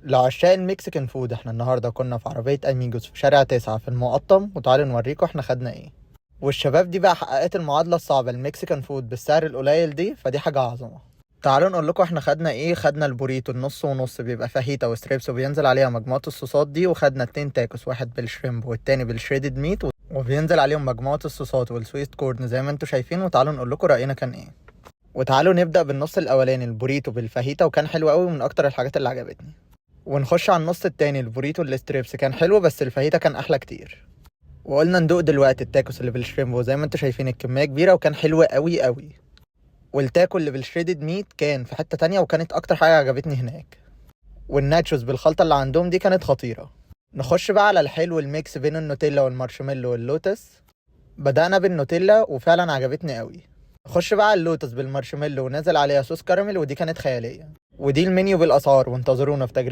لعشاق ال Mexican food، احنا النهارده كنا في عربية اميجوس في شارع 9 في المقطم، وتعالوا نوريكم احنا خدنا ايه. والشباب دي بقى حققت المعادلة الصعبة، ال Mexican food بالسعر القليل دي، فدي حاجة عظمة. تعالوا نقول لكم احنا خدنا ايه. خدنا البوريتو النص ونص، بيبقى فاهيتا و strips وبينزل عليها مجموعة الصوصات دي. وخدنا اتنين تاكوس، واحد بال shrimp والتاني بال shredded meat، وبينزل عليهم مجموعة الصوصات وال sweet corn زي ما انتم شايفين. وتعالوا نقول لكم رأينا كان ايه. وتعالوا نبدأ بالنص الأولاني، البوريتو بالفاهيتا، وكان حلو قوي ومن أكتر الحاجات اللي عجبتني. ونخش على النص التاني، البوريتو ال strips، كان حلو بس الفاهيتا كان أحلى كتير. وقلنا ندوق دلوقتي التاكوس اللي بال shrimp، وزي ما انتم شايفين الكمية كبيرة وكان حلو قوي قوي. والتاكو اللي بال shredded meat كان في حتة تانية وكانت أكتر حاجة عجبتني هناك. والناتشوز بالخلطة اللي عندهم دي كانت خطيرة. نخش بقى على الحلو، ال mix بين النوتيلا والمارشميلو واللوتس. بدأنا بالنوتيلا وفعلا عجبتني قوي. نخش بقى على اللوتس بالمارشميلو ونزل عليها صوص كراميل، ودي كانت خيالية. ودي المنيو بالأسعار، وانتظرونا في تجربة.